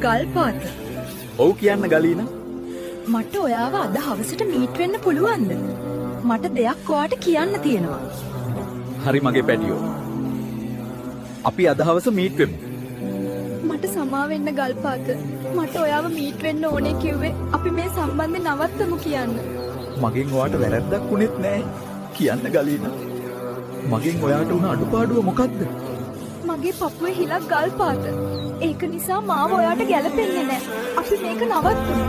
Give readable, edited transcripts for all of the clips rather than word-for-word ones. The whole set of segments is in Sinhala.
ගල්පාත. ඔව් කියන්න ගලීනා. මට ඔයාව අද හවසට මීට් වෙන්න පුළුවන්ද? මට දෙයක් ඔයාට කියන්න තියෙනවා. හරි මගේ පැටියෝ. අපි අද හවස මීට් වෙමු. මට සමා වෙන්න ගල්පාත. මට ඔයාව මීට් වෙන්න ඕනේ කිව්වේ අපි මේ සම්බන්ධය නවත්තමු කියන්න. මගෙන් ඔයාට වැරැද්දක් වුණෙත් නෑ. කියන්න ගලීනා. මගෙන් ඔයාට වුණ අඩුපාඩුව මොකද්ද? මගේ පපුවේ හිලක් ගල්පාත. ඒක නිසා මාව ඔයාට ගැලපෙන්නේ නෑ. අපි මේක නවත්තමු.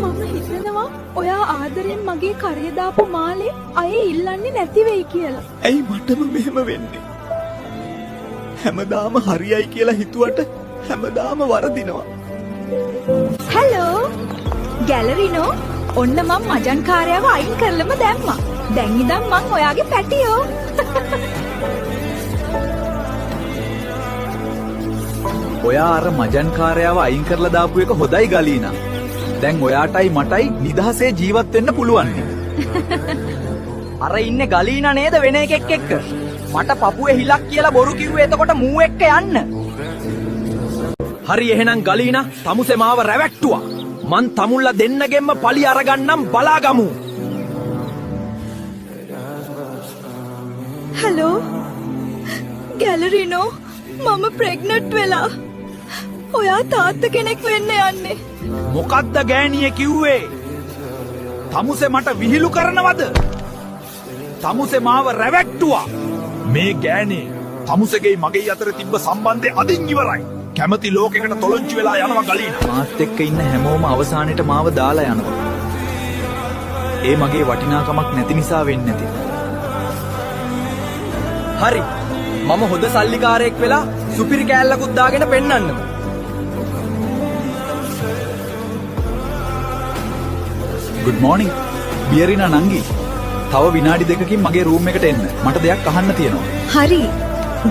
මම හිතනවා ඔයා ආදරෙන් මගේ කරේ දාපු මාලේ අය ඉල්ලන්නේ නැති වෙයි කියලා. ඇයි මටම මෙහෙම වෙන්නේ? හැමදාම හරියයි කියලා හිතුවට හැමදාම වරදිනවා. හැලෝ ගැලරිනෝ, ඔන්න මං මජන්කාරයව අයින් කරලම දැම්මා. දැන් ඉඳන් මං ඔයාගේ පැටියෝ. ඔයා අර මජන්කාරයාව අයින් කරලා දාපු එක හොඳයි ගලීනා. දැන් ඔයාටයි මටයි නිදහසේ ජීවත් වෙන්න පුළුවන්. අර ඉන්නේ ගලීනා නේද වෙන එකෙක් එක්ක? මට පපුවේ හිලක් කියලා බොරු කිව්වේ එතකොට මූ එක්ක යන්න. හරි එහෙනම් ගලීනා, තමුසේ මාව රැවැට්ටුවා. මං තමුල්ලා දෙන්නගෙන්ම පලි අරගන්නම් බලාගමු. හැලෝ ගැලරිනෝ, මම ප්‍රෙග්නට් වෙලා. ඔයා තාත්තා කෙනෙක් වෙන්න යන්නේ. මොකද්ද ගෑණියේ කිව්වේ? තමුසේ මට විහිළු කරනවද? තමුසේ මාව රැවැට්ටුවා. මේ ගෑණේ තමුසේගේ මගේ අතර තිබ්බ සම්බන්ධය අදින් ඉවරයි. කැමති ලෝකෙකට තොලොංචි වෙලා යනවා ගලීනා. මාත් එක්ක ඉන්න හැමෝම අවසානෙට මාව දාලා යනවා. ඒ මගේ වටිනාකමක් නැති නිසා වෙන්නේ නැති. හරි. මම හොඳ සල්ලිකාරයෙක් වෙලා සුපිරි කෑල්ලකුත් දාගෙන පෙන්නන්නම. ගුඩ් මෝර්නිං බියරිනා නංගි. තව විනාඩි දෙකකින් මගේ රූම් එකට එන්න. මට දෙයක් අහන්න තියෙනවා. හරි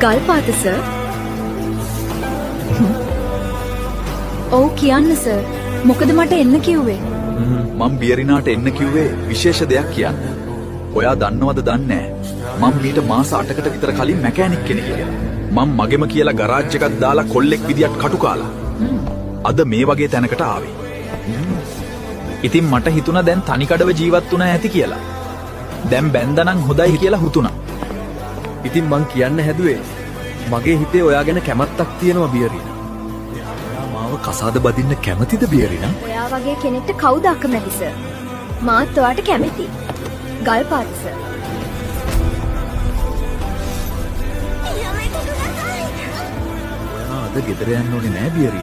ගල්පාත සර්. ඔව් කියන්න සර්. මොකද මට එන්න කිව්වේ? මං බියරිනාට එන්න කිව්වේ විශේෂ දෙයක් කියන්න. ඔයා දන්නවද දන්නේ නෑ. මං මීට මාස 8කට විතර කලින් මැකෑනික් කෙනෙක් කියලා. මං මගෙම කියලා ගරාජ් එකක් දාලා කොල්ලෙක් විදියට කටු කාලා. අද මේ වගේ තැනකට ආවේ. ඉතින් මට හිතුණා දැන් තනිකඩව ජීවත් වුණා ඇති කියලා. දැන් බැන්දනම් හොඳයි කියලා හිතුණා. ඉතින් මං කියන්න හැදුවේ මගේ හිතේ ඔයා ගැන කැමැත්තක් තියෙනවා බියරිනා. ඔයා මාව කසාද බදින්න කැමතිද බියරිනා? ඔයා වගේ කෙනෙක්ට කවුද අකමැති සර්? මාත් ඔයාට කැමති. ගල්පාත සර්. ඔයා අද ගෙදර යන්න ඕනේ නෑ බියරිනා.